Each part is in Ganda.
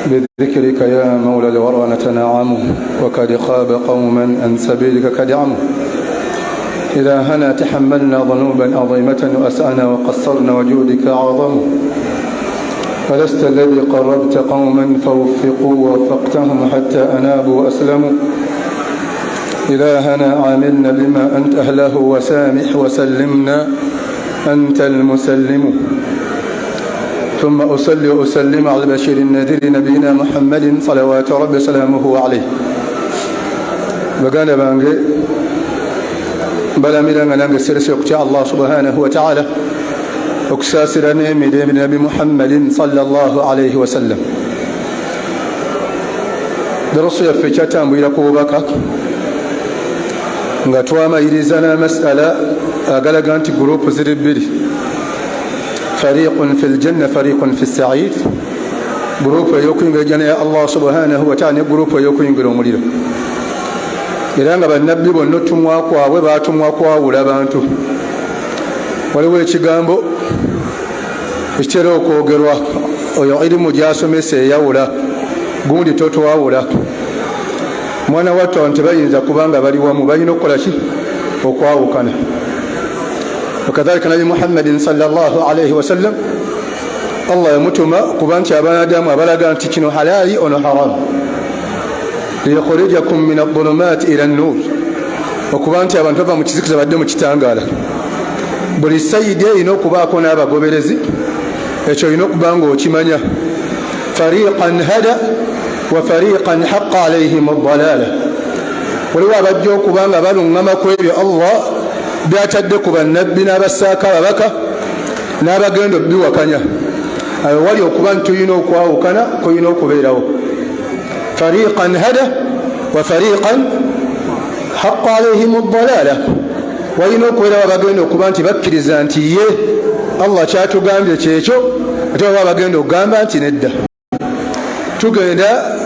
بذكرك يا مولى الورى نتنعم، وقد خاب قوما عن سبيلك قد عموا. إذا هنا تحملنا ذنوبا عظيمة وأسأنا وقصرنا وجودك أعظم. ألست الذي قربت قوما فوفقوا ووفقتهم حتى أنابوا وأسلموا؟ إلهنا عاملنا بما أنت أهله، وسامح وسلمنا أنت المسلم. ثم أصلي وأسلم على البشير النذير نبينا محمد صلوات ربي وسلامه عليه. Baganda bange, mbalamira nga nange serese okutya Allah subhanahu wataala, okusaasira n'emirembe Nabi Muhammadin sallallahu alaihi wasallam. Darusu yaffe ekyatambulira ku bubaka, nga twamayiriza n'amasala agalaga nti gurupu ziri bbiri: fariqun fi ljanna, fariqun fi sair. Gurupu ey'okuyingira ejjana ya Allah subhanahu wataala ne gurupu ey'okuyingira omuliro. Era nga bannabbi bonna otumwa kwabwe batumwa kwawula bantu. Waliwo ekigambo ekitera okwogerwa, oyo irimu gyasomesa eyawula gundi totwawula. Mwana wattu, abantu tebayinza kubanga bali wamu, balina okukola ki? Okwawukana. Wakadhalika Nabi Muhammadin sallallahu alaihi wasallam, Allah yamutuma kuba nti abanadamu abalaga nti kino halaali, ono haramu, liyukhrijakum min adulumat ila nur, okuba nti abantu bava mu kizikiza badde mu kitangaala. Buli sayidi erina okubaako n'abagoberezi, ekyo olina okuba nga okimanya. Fariqan hada wa fariqan haqa alaihim adalala. Waliwo abajja okuba nga baluŋŋama ku ebyo Allah byatadde ku bannabbi n'abassaako ababaka, n'abagenda obiwakanya. Ayo wali okuba nti tulina okwawukana kulina okubeerawo: fariqan hada wa fariqan haqa alaihim adalala. Walina okubeerawo abagenda okuba nti bakkiriza nti ye Allah kyatugambye kyekyo, ate baba bagenda okugamba nti nedda. Tugenda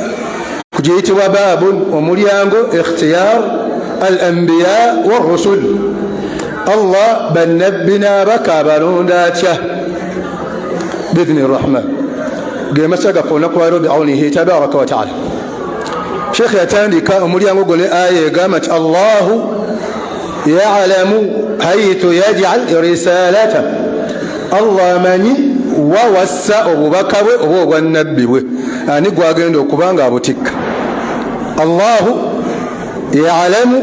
kugiyitibwa baabun, omulyango, ikhtiyar al anbiya warusul. Allah bannabbi n'abaka abalonda atya? Biidhni rahman, ge masa gaffe olunaku lwaliro biaunihi tabaraka wataala. Sheekh yatandika omulyango gwo ne aya egamba nti Allahu yalamu haithu yajal risalata. Allah amanyi wawassa obubaka bwe oba obwannabbi bwe, ani gwagenda okuba nga abutikka. Allahu yalamu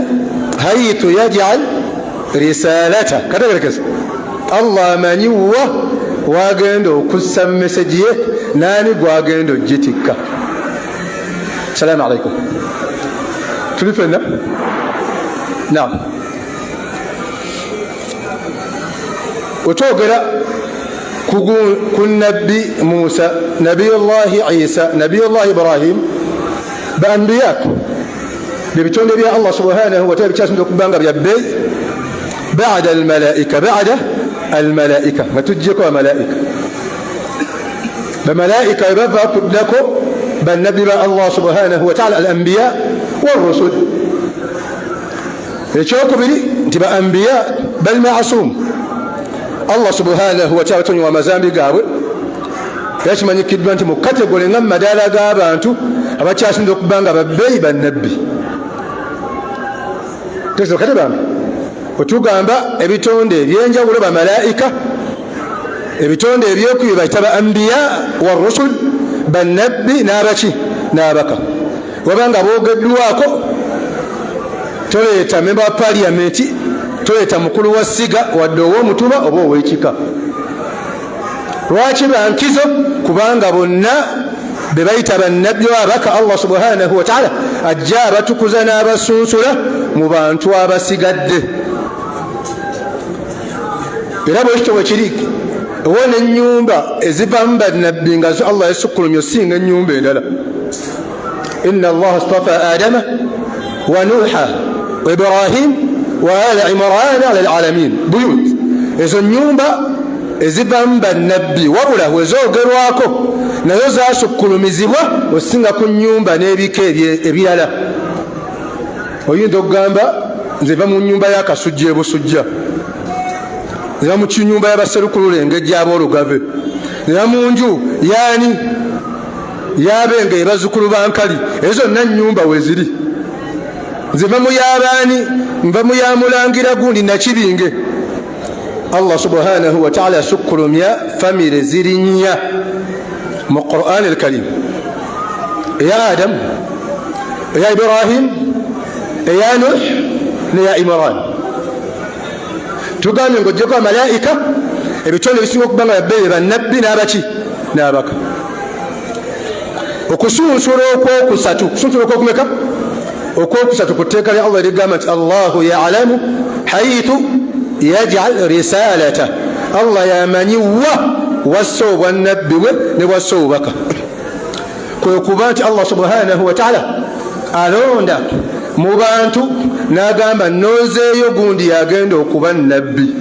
haithu yajal risalata, kategerekeza, Allah amanyi wa wagenda okussa mesegi ye, naani gwagenda ogitikka. Salaamu alaikum, tuli fenna. Nam, wetwogera ku Nabbi Musa, Nabiyullahi Isa, Nabiyullahi Ibrahim, baambiya byebitonde bya Allah subhanahu wataala bikyasinza okuba nga byabbeeyi bada almalaika, bada almalaika, nga tujjeko bamalaika. Bamalaika webava kuddako bannabbi ba Allah subhanahu wataala, al ambiya warusul. Ekyokubiri nti ba ambiya bali masum, Allah subhanahu wataala tonyiwa amazambi gaabwe. Era kimanyikiddwa nti mu kategole nga mumadaala g'abantu abakyasinza okuba nga babbeeyi bannabbi. Kate bambi, wetugamba ebitonde ebyenjawulo bamalaika, ebitonde ebyokubiri bayita ba ambiya wa rusul, bannabbi n'abaki n'abaka. Wabanga boogeddwako, toleeta memba wa paliyamenti, toleeta mukulu wa ssiga, wadde ow'omutuba oba ow'ekika. Lwaki bankizo? Kubanga bonna be bayita bannabbi abaka, Allah subhanahu wataala ajja abatukuza n'abasunsula mu bantu abasigadde. Era bwekityo bwe kiri, ewo n'ennyumba ezivamu bannabbi nga zo Allah yasukkulumya osinga ennyumba endala. Inna Allaha stafa Adama wa Nuha wa Ibrahim wa ala Imran ala alalamin buyut. Ezo nyumba ezivamu bannabbi, wabula wezogerwako nazo zasukkulumizibwa osinga ku nyumba n'ebika ebirala. Oyinza okugamba nze va mu nyumba yakasujja ebusujja, nva mu kinyumba yabaserukulula engejja aboolugave, nva mu nju yaani. Yabenga ebazukulu bankali, ezo zonna nyumba weziri. Nze nva mu yabaani? Nva mu yamulangira gundi Nakibinge. Allah subhanahu wataala yasukkulumya famire ziri nnya mu Quran alkarim: eya Adamu, eya Ibrahim, eya Nuh neya Imran. Tugambye ngaojjeko abamalaika, ebitonde ebisinga okuba nga babbeere bannabbi n'abaki n'abaka. Okusunsula okwokusatu, kusunsula okwokumeka? Okwokusatu ku tteeka lya Allah erigamba nti Allahu yalamu haithu yajal risalata, Allah yamanyi wa wassa obwannabbi bwe ne bwassa obubaka, kwe kuba nti Allah subhanahu wataala alonda mu bantu n'agamba nonzeeyo gundi yagenda okuba nabbi.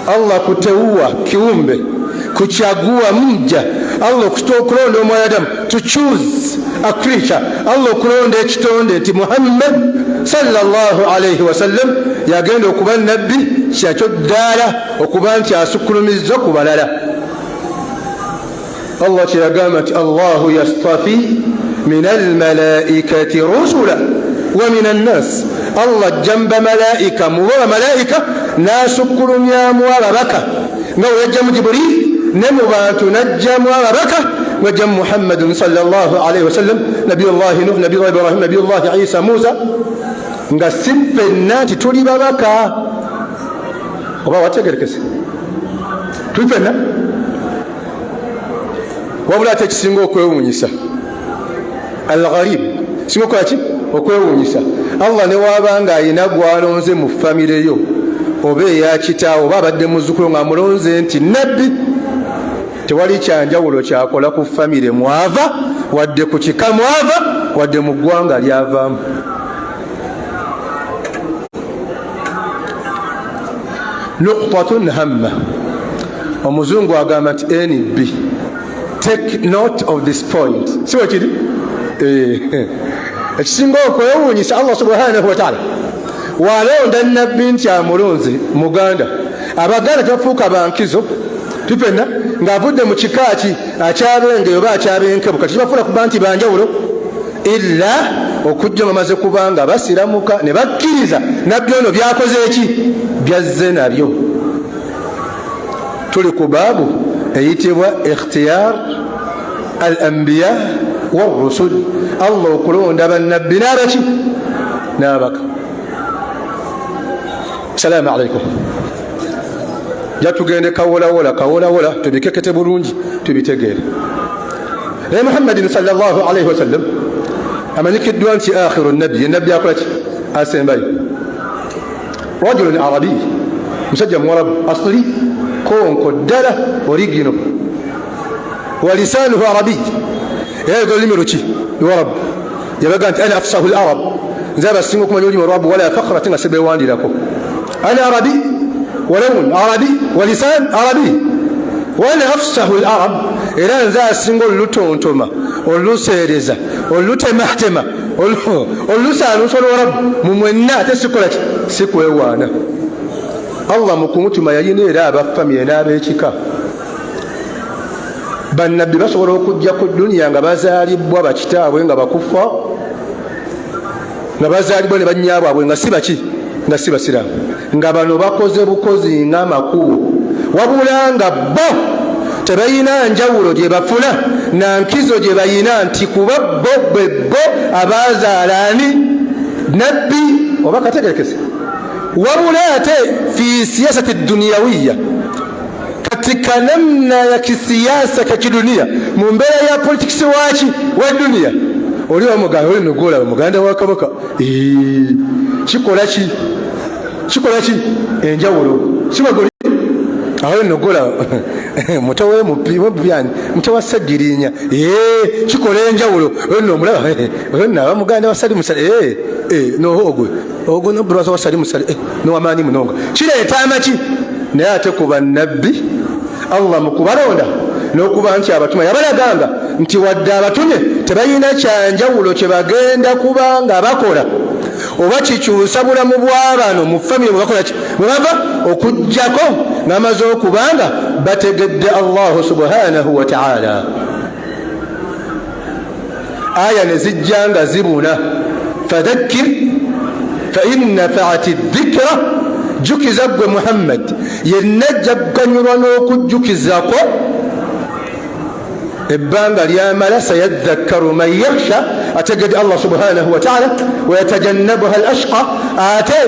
Allah kuteuwa kiumbe, kuchagua mja. Allah okulonda omwanadamu, to choose a creature, Allah okulonda ekitonde nti Muhammad sallallahu alaihi wasallam yagenda okuba nabbi, kyakyo ddaala okuba nti asukkulumizza ku balala. Allah kyeyagamba nti Allahu yastafi min almalaikati rusula wa min annas, Allah ajja mu bamalaika, mubo bamalaika n'asukkulumyamu ababaka nga we yajjamu Jiburil, ne mu bantu n'ajjamu ababaka ngajjamu Muhammadun sallallahu alaihi wasallam, nabiyullahi Nuh, nabiyullahi Ibrahim, nabiyullahi Isa, Musa, nga si ffenna nti tuli babaka. Oba wategerekese, tuli ffenna? Wabula ate ekisinga okwewuunyisa, algharib, singa okukola ki okwewuunyisa, Allah newaba nga ayina gwalonze mu famire yo oba eyakitaawo oba abadde muzzukulu nga amulonze nti nabbi, tewali kyanjawulo kyakola ku famire mwava, wadde ku kika mwava, wadde mu ggwanga lyavaamu. Nuktatun hamma, omuzungu agamba nti nb, take note of this point. Si wekiri? Ekisinga okwewuunyisa, Allah subhanahu wataala walonda nabbi nti amulonze muganda, abaganda tebafuuka bankizo tufenna ng'avudde mu kika ki akyabenge oba akyabenkebu, kati kibafuula kuba nti banjawulo illa okujja bamaze kubanga basiramuka ne bakkiriza nabbi ono byakoze eki byazze nabyo. Tuli ku baabu eyitibwa ikhtiyar al anbiya warusul, Allah okulonda bannabbi n'abaki n'abaka. Salaamu alaikum. Ja tugende kawolawola kawolawola, tubikekete bulungi tubitegeere. Naye Muhammadin sallallahu alaihi wasallam amanyikiddwa nti akhiru nabbi, ye nabbi akola ki asembayo, rajulun arabiy, musajja muwarabu asli, konko ddala origino, wa lisanuhu arabiy, era yoga olulimi luki luwarabu. Yabaga nti ana afsahu larab, nze abasinga okumanya olulimi olwarabu, wala fakhra, ate nga sebewandirako. Ana arabi walawun arabi walisan arabi wana afsahu larab, era nze asinga olutontoma, oluseereza, olutematema, olusaanusa olwarabu mu mwenna, ate sikola ki sikwewaana. Allah mu kumutuma yalina era abafamire n'ab'ekika. Bannabbi basobola okujja ku duniya nga bazaalibwa bakitaabwe nga bakufa, nga bazaalibwa ne bannyabwabwe nga si baki, nga si basiraamu, nga bano bakoze bukozi nga makubo, wabula nga bo tebalina njawulo gye bafuna na nkizo gye balina nti kuba bo bwe bo abaazaala ani nabbi oba kategerekese. Wabula ate fi siyasati duniyawiya, katika namna ya kisiyasa kakidunia, mu mbeera ya politikisi waki wa duniya, oli wamuganda oli nogolaba muganda wa kabaka, kikola ki kikola ki enjawulo sibagoli awo nogola muto wemubyani muto wa Ssegirinya, kikola enjawulo ono omulaba ono aba muganda wa Sali Musale, ogwe ogwo nobulwaza wa Sali Musale nowamaani munonga, kireeta amaki. Naye ate ku bannabbi Allah mu kubalonda n'okuba nti abatuma yabalaganga nti wadde abatumye tebalina kyanjawulo kye bagenda kuba nga bakola oba kikyusa bulamu bw'abano mu famire bwe bakola ki bwe bava, okugyako ng'amaze okubanga bategedde Allahu subhanahu wa taala. Aya ne zijja nga zibuna, fadhakkir fa in nafaati dhikra, jjukiza ggwe Muhammad, yenna ajja kuganyulwa n'okujjukizako ebbanga lyamala. Sayadhakkaru man yakhsha, ategedde Allah subhanahu wataala, wayatajannabuha al ashqa, ate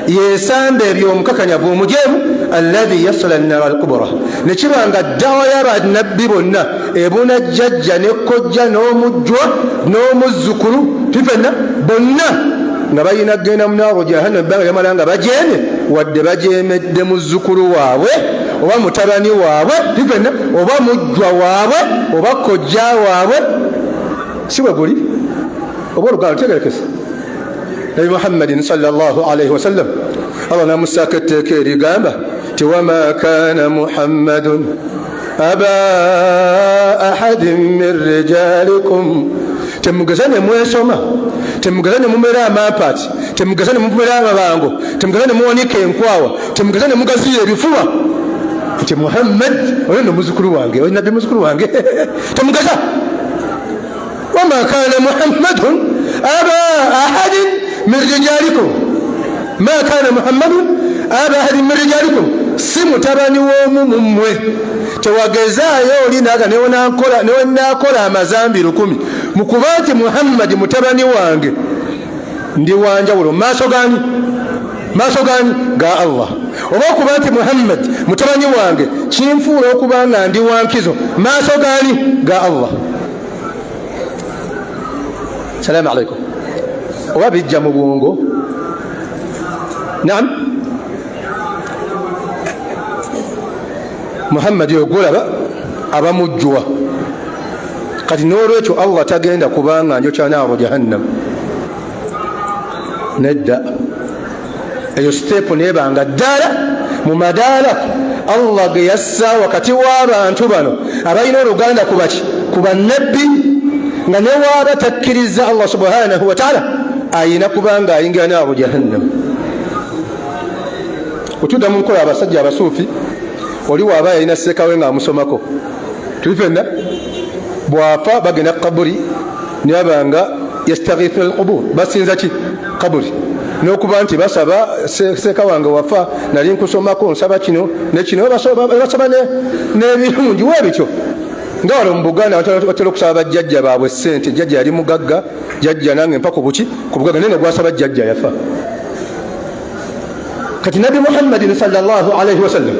yesamba ebyomukakanyavu omujeemu, alladhi yasla nnara al kubra. Nekiba nga ddawa y'abannabbi bonna ebuna jjajja ne kojja n'omujjwa n'omuzzukulu, tifenna bonna nga balina kugenda mu naaru jahannam ebbanga lyamala nga bajeemye, wadde bajeemedde muzzukulu waabwe oba mutabani waabwe, tifenna, oba mujjwa waabwe oba kojja waabwe. Si bwe guli oba olugalo tegerekesa? Nabi Muhammadin sallallahu alaihi wasallam, Allah namusaako etteeka erigamba ti wama kana Muhammadun aba ahadin min rijalikum. Temugeza ne mwesoma, temugeza ne mumera amampaati, temugeza ne mumera amabango, temugeza ne muwanika enkwawa, temugeza ne mugaziya ebifuba nti Muhammad oyo no muzukulu wange, oyo nabbi muzukulu wange. Temugeza. Wama kana Muhammadun aba ahadin min rijalikum, ma kana Muhammadun aba ahadin min rijalikum, si mutabani w'omu mummwe. Tewagezaayo oli naga newenakola amazambi 1000 mukuba nti Muhammadi mutabani wange, ndi wanjawulo maaso gani? Maaso gani? Ga Allah. Oba okuba nti Muhammad mutabani wange kinfuula okuba nga ndi wankizo maaso gani? Ga Allah. Salaamu alaikum. Oba bijja mu bwongo? Naam, Muhammadi oyo gwolaba abamujjwa. Kati n'olwekyo Allah tagenda kubanga njokya naaru jahannam, nedda. Eyo siteepu nebanga ddala mu madaala Allah ge yassa wakati w'abantu bano abalina oluganda kubaki? Ku bannabbi, nga newaaba takkiriza Allah subhanahu wataala ayina kubanga ayingira naaru jahannam. Otudda mu nkola abasajja abasuufi, oli waaba yalina seekawe ng'amusomako, tuli fenna, bw'afa bagenda ku kaburi nibaba nga yastaghithuna alqubur, basinza ki? Kaburi. N'okuba nti basaba, seeka wange wafa nali nkusomako, nsaba kino nekino, basaba n'ebirungi weebityo. Nga wano mu Buganda batera okusaba bajjajja baabwe ssente. Jjajja yali mugagga, jjajja nange mpa ku buki ku bugagga, naye nga gwasaba jjajja yafa. Kati Nabbi Muhammadin sallallahu alaihi wasallam,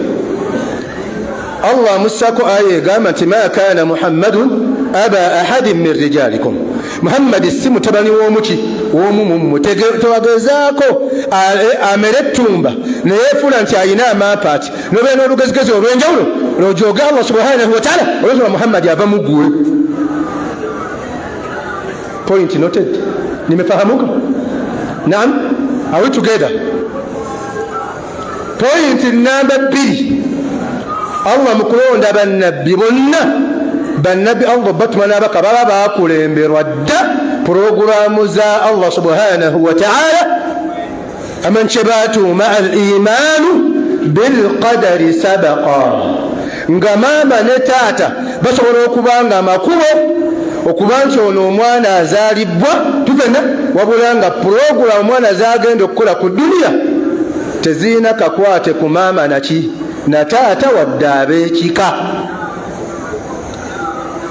Allah amussako aya egamba nti ma kana Muhammadun aba ahadin min rijalikum, Muhammadi si mutabani w'omuki w'omu mummwe. Tewagezaako amere ettumba neyefuula nti ayina amampaati nobeera n'olugezigezi olw'enjawulo lojooga Allah subhanahu wataala olwensonga Muhammadi ava mu ggwe. Point noted. Nimefahamuka? Naam, are we together? Point namba 2, Allah mu kulonda bannabbi bonna, bannabbi Allah batuma n'abaka baba bakulemberwa dda puroguramu za Allah subhanahu wataala. Aman kyebatuuma al imaanu bilqadari sabaqa, nga maama ne taata basobola okuba nga amakubo okuba nti ono omwana azaalibwa tufenna, wabula nga puroguramu omwana zagenda okukola ku duniya tezirina kakwate ku maama naki na taata wadde ab'ekika.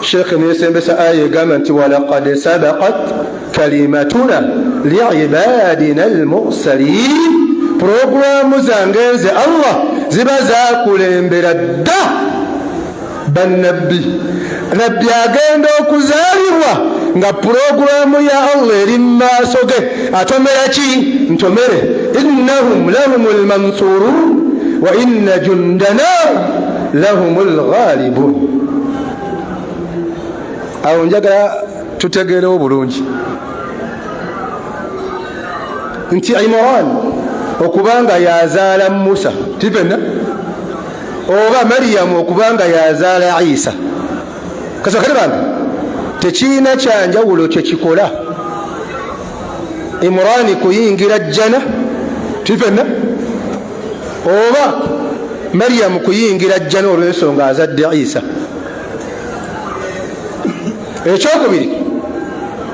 Sheekhe nesembesa aya egamba nti walaqad sabaqat kalimatuna liibadina almursalin, puroguramu zange nze Allah ziba zakulembera dda bannabbi. Nabbi agenda okuzaalibwa nga puroguramu ya Allah eri mu maaso ge, atomera ki? Ntomere innahum lahum lmansurun wa inna jundana lahum lghalibun. Awo njagala tutegeerewo bulungi nti Imran okubanga yazaala Musa, tifenna, oba Mariyamu okubanga yazaala Isa, kasakale bange, tekiina kyanjawulo kyekikola Imurani kuyingira jjana, tifenna, oba Mariyamu kuyingira jjana olw'ensonga azadde Isa. Ekyokubiri,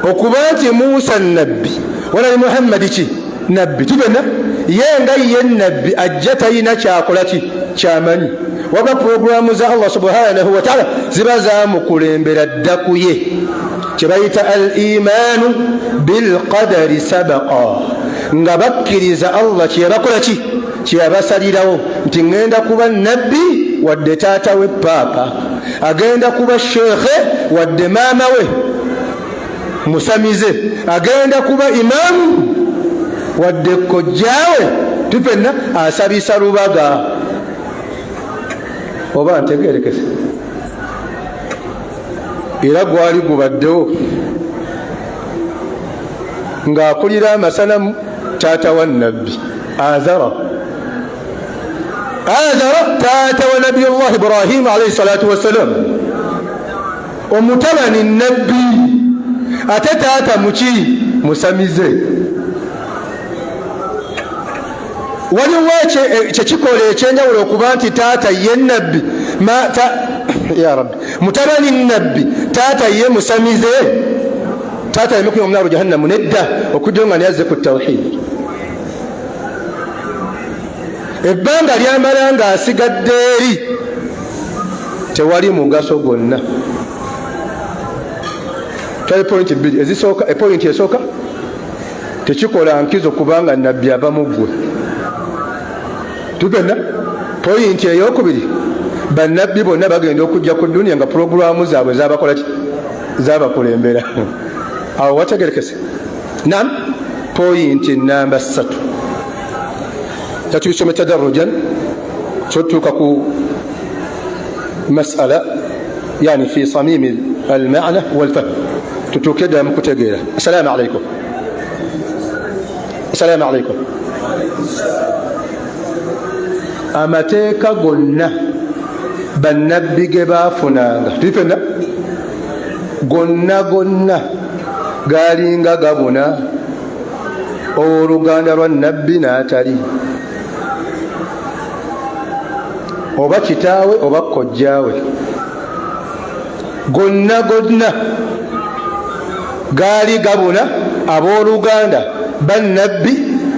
Okuba nti Musa nabbi wala ne Muhammadi ki nabbi, tufenna ye nga ye nabbi ajja talina kyakola ki kyamanyi, wabula puroguramu za Allah subhanahu wataala ziba zamukulembera dda ku ye, kyebayita al imaanu bilqadari sabaqa, nga bakkiriza Allah kyeyabakola ki kyeyabasalirawo nti ŋŋenda kuba nabbi wadde taata we paapa, agenda kuba sheekhe wadde maama we musamize, agenda kuba imaamu wadde kojjaawe, tufenna asabisa lubaga. Oba ntegerekese? Era gwali gubaddewo ng'akulira amasanamu taata wa nabbi Azara, Azara taata wa Nabiyullah Ibrahimu alaihi salatu wassalam, omutabani nabbi ate taata muki musamize. Waliwo kyekikola ekyenjawulo okuba nti taata ye nabbi, ya rabbi, mutabani nabbi, taata ye musamize, taata yamekunya omunaru jahannamu nedda, okujja nga neyazze ku tawhid. Ebbanga lyamala ng'asigadde eri tewali mugaso gwonna. Twali pointi bbiri ezisooka. Epointi esooka, tekikola nkizo kubanga nabbi ava mu ggwe, tugenda. Pointi eyokubiri, bannabbi bonna bagenda okujja ku duniya nga puroguramu zaabwe zabakola ki, zabakulembera. Awo wategerekese? Nam, pointi namba 3 tatubisome tadarujan, kyotuuka ku masala yani fi samimi almana walfahm, tutuuke ddala mu kutegeera. Assalaamu alaikum, assalaamu alaikum. Amateeka gonna bannabbi ge baafunanga, tuli fenna, gonna gonna galinga gabuna owooluganda lwa nabbi n'atali, oba kitaawe oba kojjaawe, gonna gonna gaali gabuna abooluganda bannabbi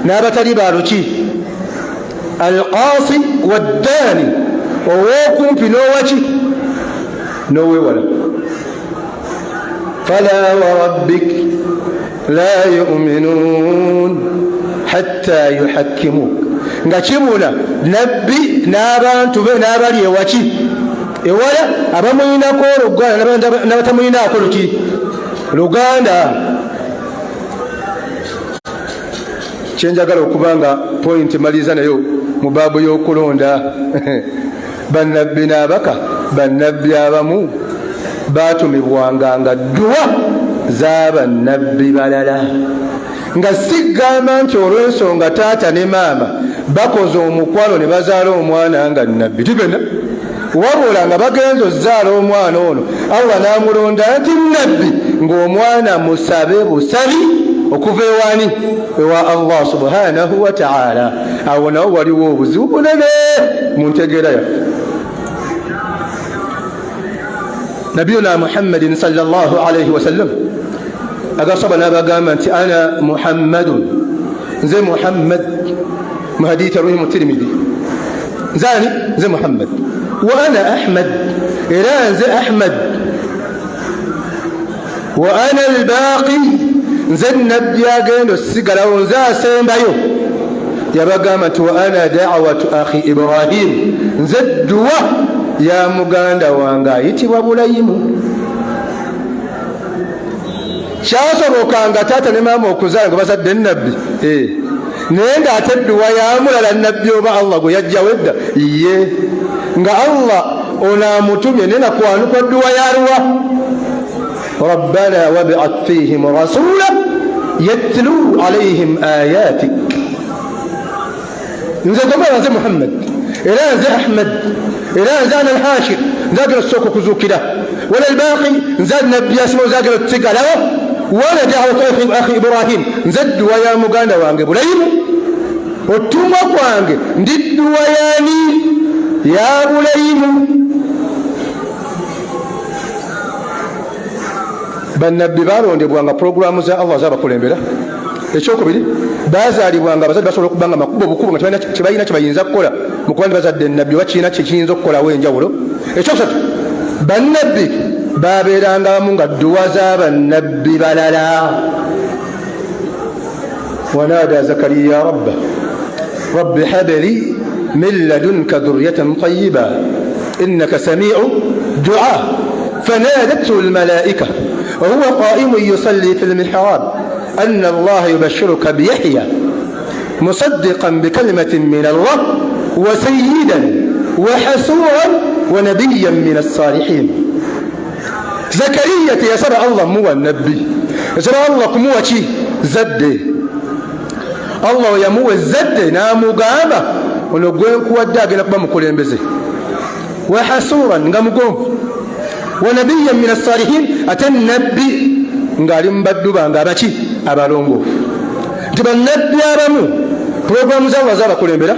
n'abatali baluki, alqasi waddaani, ow'okumpi n'owaki n'owewala. Fala warabbik la yuminuun hatta yuhakkimuk, nga kibuna nabbi n'abantu be n'abali ewaki ewala, abamuyinako oluganda n'abatamuyinaako luki luganda. Kyenjagala okuba nga pointi maliriza nayo mu baabu y'okulonda bannabbi n'abaka, bannabbi abamu baatumibwanga nga dduwa z'abannabbi balala, nga sigamba nti olw'ensonga taata ne maama bakoze omukwano ne bazaala omwana nga nabbi, tufenna, wabula nga bagenza ozaala omwana ono Allah n'amulonda nti nabbi, ng'omwana musabe busabi okuva ewani, ewa Allah subhanahu wa ta'ala. Awo nawo waliwo obuzibu bunene mu ntegeera yaffe. Nabiyuna Muhammadin sallallahu alaihi wasallam agasaba n'abagamba nti ana Muhammadun, nze Muhammad, mu hadithi ruhimu Tirimidi, nzani? Nze Muhammad. Wa ana Ahmad, era nze Ahmad. Wa ana albaqi, nze nabbi agenda osigalawo, nze asembayo. Yabagamba nti wa ana dawatu akhi Ibrahim, nze dduwa ya muganda wange ayitibwa Bulayimu. Kyasobokanga taata ne maama okuzaala nga bazadde nabbi, naye ng'ate dduwa ya mulala nabbi oba Allah gwe yajjawo edda, ye nga Allah ono amutumye, naye nakwanukwa dduwa yaluwa, rabbana wab'ath fihim rasula yatlu alaihim ayatik. Nze gomala nze Muhammad, era nze Ahmad, era nze ana alhashir, nze agenda okusooka okuzuukira, wala albaqi, nze nabbi asima, nze agenda okusigalawo, wala dawatu akhi Ibrahim, nze dduwa ya muganda wange Bulayimu, otumwa kwange ndi dduwa yani ya Bulayimu. Bannabbi balondebwanga pulogulaamu za Allah zabakulembera. Ekyokubiri, bazaalibwanga abazadde basobola okuba nga makubo obukubo nga tebalina kyebayinza kukola mu kuba nti bazadde nabbi oba kirina kyekiyinza okukolawo enjawulo. Ekyokusatu, bannabbi babeerangamu nga dduwa z'abannabbi balala. Wanada Zakariya rabba rabbi habli min ladunka dhurriyatan tayyiba innaka samiu dua fanadathu lmalaika wahuwa qaimun yusalli fi lmihrab anna allaha yubashiruka biyahya musaddiqan bikalimatin min Allah wa sayyidan wa hasuran wa nabiyyan min assalihin. Zakariya teyasaba Allah muwa nabbi, yasaba Allah kumuwa ki? Zadde. Allah yamuwa ezzadde n'amugamba ono gwenkuwadde agenda kuba mukulembeze, wa hasuran nga mugonvu, wa nabiyyan min assalihin, ate nabbi ng'ali mu baddu bange abaki? Abalongoofu. Nti bannabbi abamu pulogulaamu za Allah zabakulembera.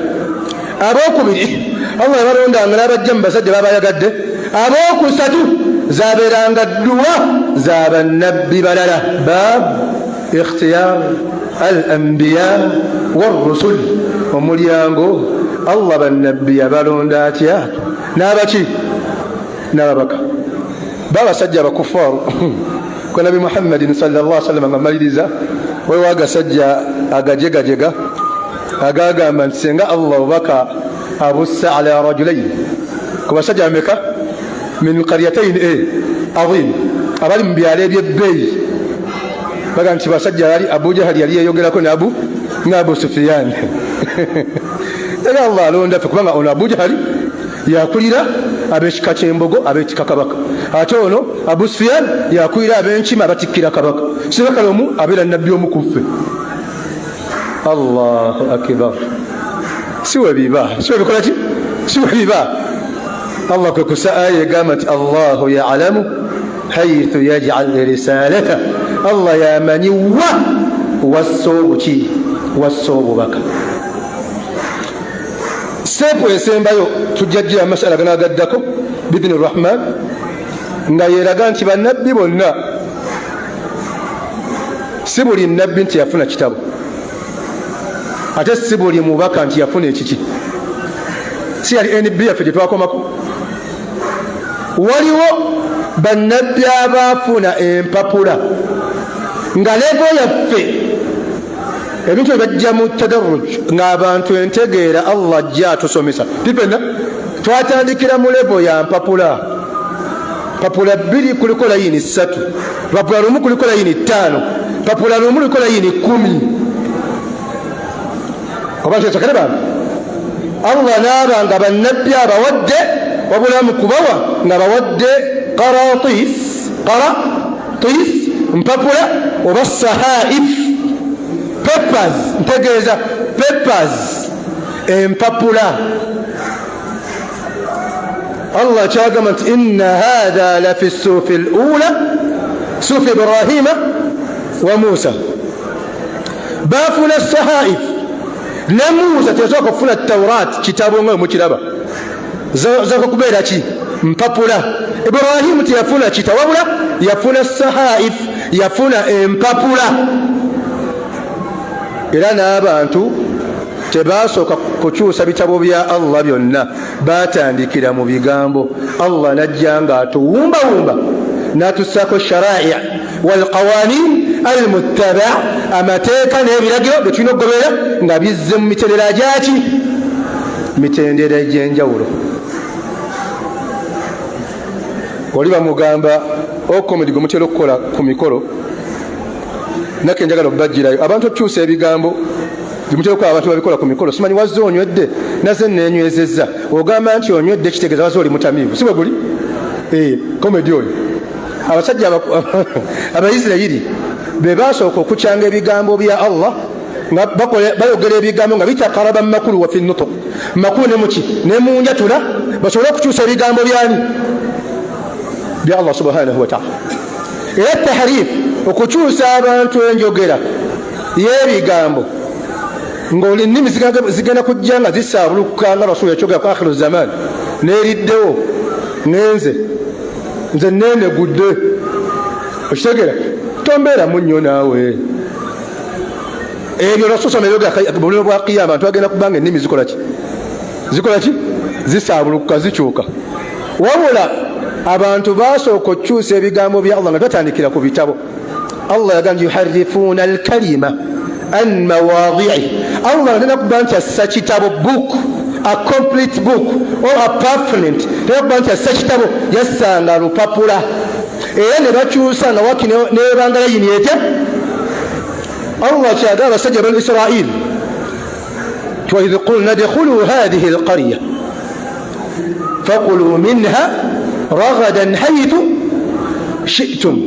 Abokubiri, Allah yabalondanga n'abajja mu basajja babayagadde. Abokusatu, zabeeranga dduwa za bannabbi balala. Bab ikhtiyar al anbiya warusul, omulyango Allah bannabbi yabalonda atya n'abaki? N'ababaka. Babasajja abakufaaru kwa Nabi Muhammadin sallallahu sallam, nga maliriza, waliwo agasajja agajegajega agagamba nti senga Allah obubaka abussa ala rajulain, ku basajja bameka, min qaryatain e azim, abali mu byalo ebyebbeeyi. Baga nti basajja bali Abu Jahali yali yeyogerako ne Abu Sufiyan. Era Allah alonda ffe, kubanga ono Abu Jahali yakulira ab'ekika ky'embogo abeetikka kabaka, ate ono Abu Sufiyan yakulira ab'enkima abatikkira kabaka. Singa omu abeera nabbi omu ku ffe. Allahu akbar! Si we biba, si we bikola ki, si we biba. Allah kwe kusa aya egamba nti Allahu yalamu haithu yajal risalata, Allah yamanyi wa wassa obuki, wassa obubaka. Seepu esembayo tujja gira masala ganagaddako biidhini rahman, nga yeraga nti bannabbi bonna, si buli nabbi nti yafuna kitabo, ate si buli mubaka nti yafuna ekiki. Si yali nb yaffe gye twakomako. Waliwo bannabbi abaafuna empapula nga levo yaffe ebintu ebajja mu tadarruj, ng'abantu entegeera Allah ajja atusomesa. Tifenna twatandikira mu levo ya mpapula, papula 2 kuliko layini 3, papula 1 kuliko layini 5, papula 1 kuliko layini 10. Oba nkyesokere bantu Allah naaba nga bannabbi abawadde, wabula mu kubawa nga bawadde qaratis, qaratis mpapula oba sahaif, papers, ntegeeza papers, empapula. Allah kyagamba nti inna hatha la fi sufi lula sufi Ibrahima wa Musa. Bafuna sahaif ne Musa teyasooka kufuna Taurat kitabo nga mukiraba, zaka kubeera ki? Mpapula. Ibrahimu teyafuna kita, wabula yafuna sahaif, yafuna empapula. Era n'abantu tebasooka kukyusa bitabo bya Allah byonna, batandikira mu bigambo. Allah najja nga atuwumbawumba n'atussaako sharai walqawanin almuttaba, amateeka n'ebiragiro bye tulina okugoberera nga bizze mu mitendera gyaki? Mitendera egy'enjawulo. Oli bamugamba okomedi gwe mutera okukola ku mikolo, nake njagala okubajjirayo abantu okukyusa ebigambo bimutera okukola. Abantu babikola ku mikolo, simanyi wazze onywedde, naze nenywezezza. Ogamba nti onywedde kitegeeza wazze oli mutamiivu, si bwe guli komedi oyo. Abasajja Abaisirairi be basooka okukyanga ebigambo bya Allah, nga bayogera ebigambo nga bitakaraba mumakulu wa fi nutuq, makulu ne muki ne munjatula, basobole okukyusa ebigambo byani? Bya Allah subhanahu wataala. Era taharif, okukyusa abantu enjogera y'ebigambo, ng'ennimi zigenda kujja nga zisaabulukuka, nga Rasulu yakyogera ku akhiru zaman neeriddewo, ngenze nze nenegudde. Okitegeera? Tombeeramu nnyo naawe. Ebyo rasul buliro bwa kiyama abantu bagenda kubanga ennimi zikola ki? Zikola ki? Zisaabulukuka, zikyuka. Wabula abantu basooka okukyusa ebigambo bya Allah nga batandikira ku bitabo. Allah yagamba yuharifuuna alkalima an mawadii. Allah atera kuba nti assa kitabo, book, a complete book or a pamphlet, tera kuba nti assa kitabo yassanga lupapula, era ne bakyusa nga waki nebanga layini etya. Allah kyagamba abasajja banu Israil, waidh qulna dkhulu hathihi alqarya fakulu minha ragadan haithu shi'tum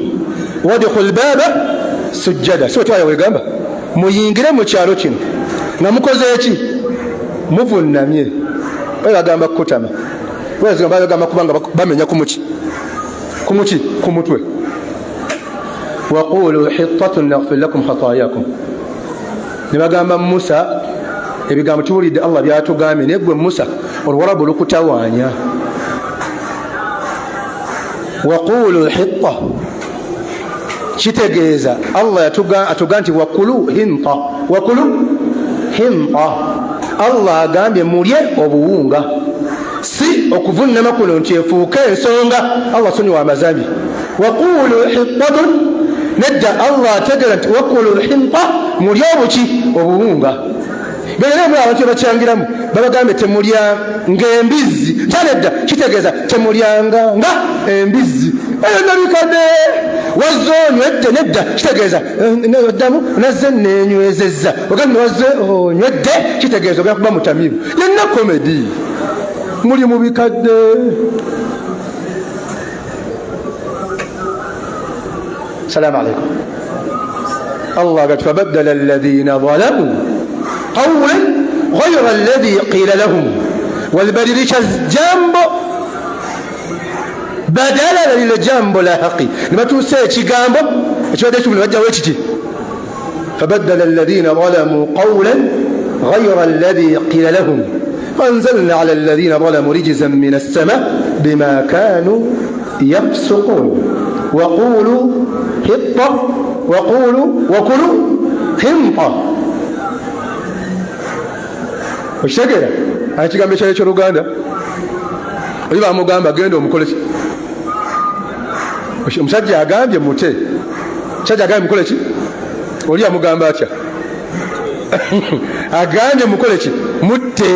wadkhul baba sujjada. Si wetwaya wegamba muyingire mu kyalo kino nga mukoze eki? Muvunnamye. Bagamba kukutama, bagamba kubanga bamenya kumuki kumuki ku mutwe. Waqulu hittatun naghfir lakum khatayakum. Ne bagamba Musa, ebigambo tuwulidde Allah byatugambye, naye gwe Musa oluwarabu lukutawaanya. Waqulu hitta kitegeeza Allah atuga nti wakulu hinta, wakulu hinta. Allah agambye mulye obuwunga, si okuvunnama kuno nti efuuke ensonga Allah sonyiwa amazambi. Waqulu hittatun, nedda, Allah ategeera nti wakulu hinta, mulye obuki? Obuwunga. Beera mu abantu bakyangiramu babagambe temulya ng'embizzi, nta nedda, kitegeeza temulyanga nga embizzi. Eyo nabikadde wazze onywedde, nedda, kitegeeza ddamu nazze nenywezezza. Ogambye wazze onywedde, kitegeeza ogenda kuba mutamiivu. Yenna komedi muli mu bikadde. Salaamu alaikum. Allah gati fabaddala alladhina zalamu qawlan ghayra alladhi qila lahum, walibadilisha jambo badala la lile jambo la haki, ne batuusa ekigambo ekibadde kibu ne bajjawo ekiki. Fabaddala alladhina zalamu qawlan ghayra alladhi qila lahum faanzalna ala alladhina zalamu rijzan min assama bima kanu yafsuqun. Waqulu hitta, waqulu wakulu hinta. Okitegeera ekigambo ekyalo ekyoluganda oli bamugamba genda omukole ki? Omusajja agambye mute, omusajja agambye mukole ki? Oli amugamba atya? Agambye mukole ki? Mutte.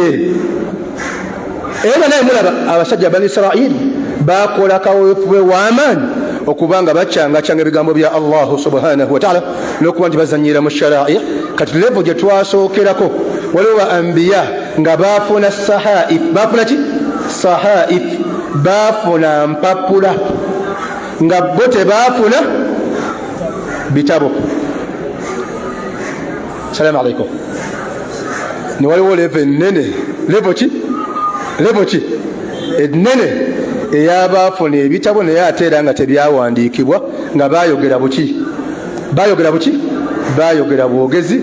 Era naye mulaba abasajja bani Israili bakola kawefube w'amaanyi okuba nga bacangacyanga ebigambo bya Allahu subhanahu wataala n'okuba nti bazanyira mu sharai. Kati levo gye twasookerako, waliwo ba ambiya nga bafuna sahaif. Bafuna ki? Sahaif. Bafuna mpapula, nga bo tebafuna bitabo. Salaamu alaikum. Ne waliwo levo ennene, levo ki? Levo ki ennene ey'abaafuna ebitabo, naye ate era nga tebyawandiikibwa, nga bayogera buki? Bayogera buki? Bayogera bwogezi,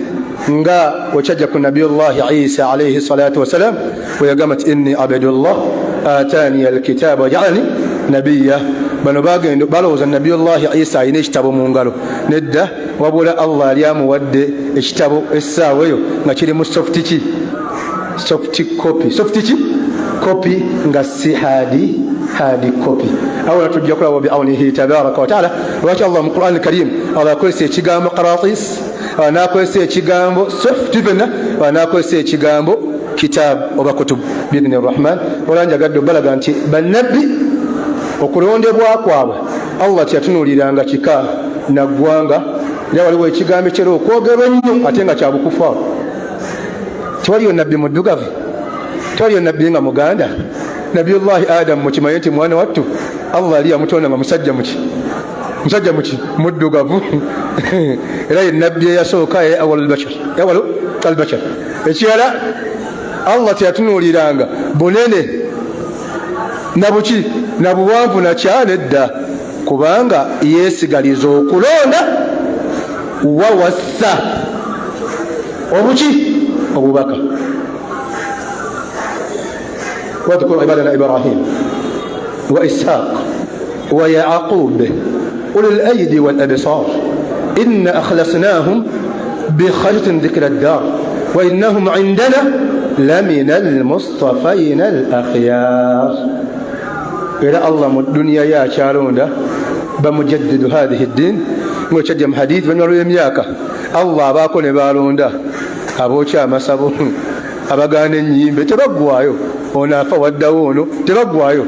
nga wekyajja ku nabiyullahi Isa alaihi salatu wassalam, weyagamba nti inni abdullah atani alkitaba wajaalani nabiya. Bano bagenda balowooza nabiyullahi Isa alina ekitabo mu ngalo. Nedda, wabula Allah yali amuwadde ekitabo essaawa eyo nga kiri mu soft ki? Soft copy. Soft ki? Copy, nga si hard copy. Awala tujja kulaba biaunihi tabaraka wataala lwaki Allah mu Quran Karim Allah akozesa ekigambo qaratis, nakozesa ekigambo soft fenna, nakozesa ekigambo kitab oba kutub biidhni rrahman. Wala njagadde obalaga nti bannabbi okulondebwa kwabwe Allah teyatunuuliranga kika naggwanga. Era waliwo ekigambo ekyera okwogerwa ennyo ate nga kyabukufaawo: tewaliyo nabbi muddugavu, tewaliyo nabbi nga muganda. Nabiyullahi Adamu mukimanye nti mwana wattu Allah yali yamutonda nga musajja muki? Musajja muki? Muddugavu. Era ye nabbi eyasooka, awalu albashar. Ekirala, Allah teyatunuuliranga bunene nabuki nabuwanvu nakyanedda, kubanga yeesigaliza okulonda wawassa obuki? Obubaka. Wadhkur ibadana Ibrahim wa Ishaq wa Yaqub. Ulil aidi wal absar inna akhlasnahum bikhaltin dhikra ddar wa innahum indana lamina almustafaina al akhyar. Era Allah mu duniya ye akyalonda bamujaddidu hathihi ddin, ngaekyajja mu hadithi banywa lw'emyaka Allah abaako ne balonda abookya amasabo, abagaana ennyimbe, tebaggwayo. Ono afa waddawo ono, tebaggwayo.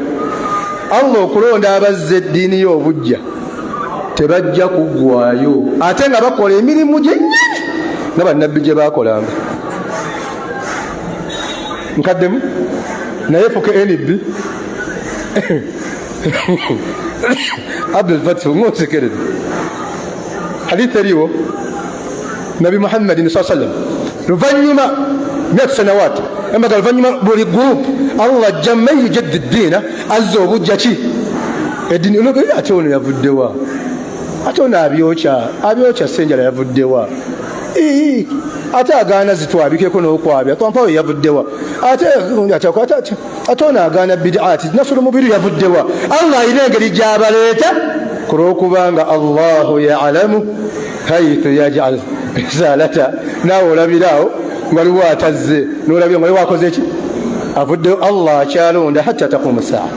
Allah okulonda abazza eddiini ye obujja tebajja kuggwayo, ate nga bakola emirimu gyennyini nga bannabbi gye bakolanga. Nkaddemu naye fuke nb Abdul Fatih ngonsekeredde. Hadith eriwo Nabi Muhammadin saa sallam luvannyuma miatu sanawat embaga luvannyuma buli group Allah ajja man yujaddi ddiina, azza obujja ki eddiini. Ate ono yavuddewa? Ate ono abyokya abyokya senjala yavuddewa? Ate agaana zitwabikeko n'okwabya twampawo yavuddewa? Ate ate ono agaana bidaati nasulu mubiri yavuddewa? Allah alina engeri gy'abaleeta ku lw'okubanga Allahu yalamu haithu yajal risalata. Naawe olabiraawo ngaliwo atazze nolabira ngaliwo akoze ki avuddeyo. Allah akyalonda hatta taqumu saa.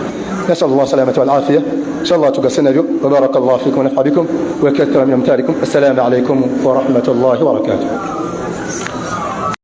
Nasal llah salamata walafiya. Inshallah tugase nabyo. Wabaraka llah fikum wanafa bikum wakathira min amthalikum. Assalamu alaikum warahmatullahi wabarakatuh.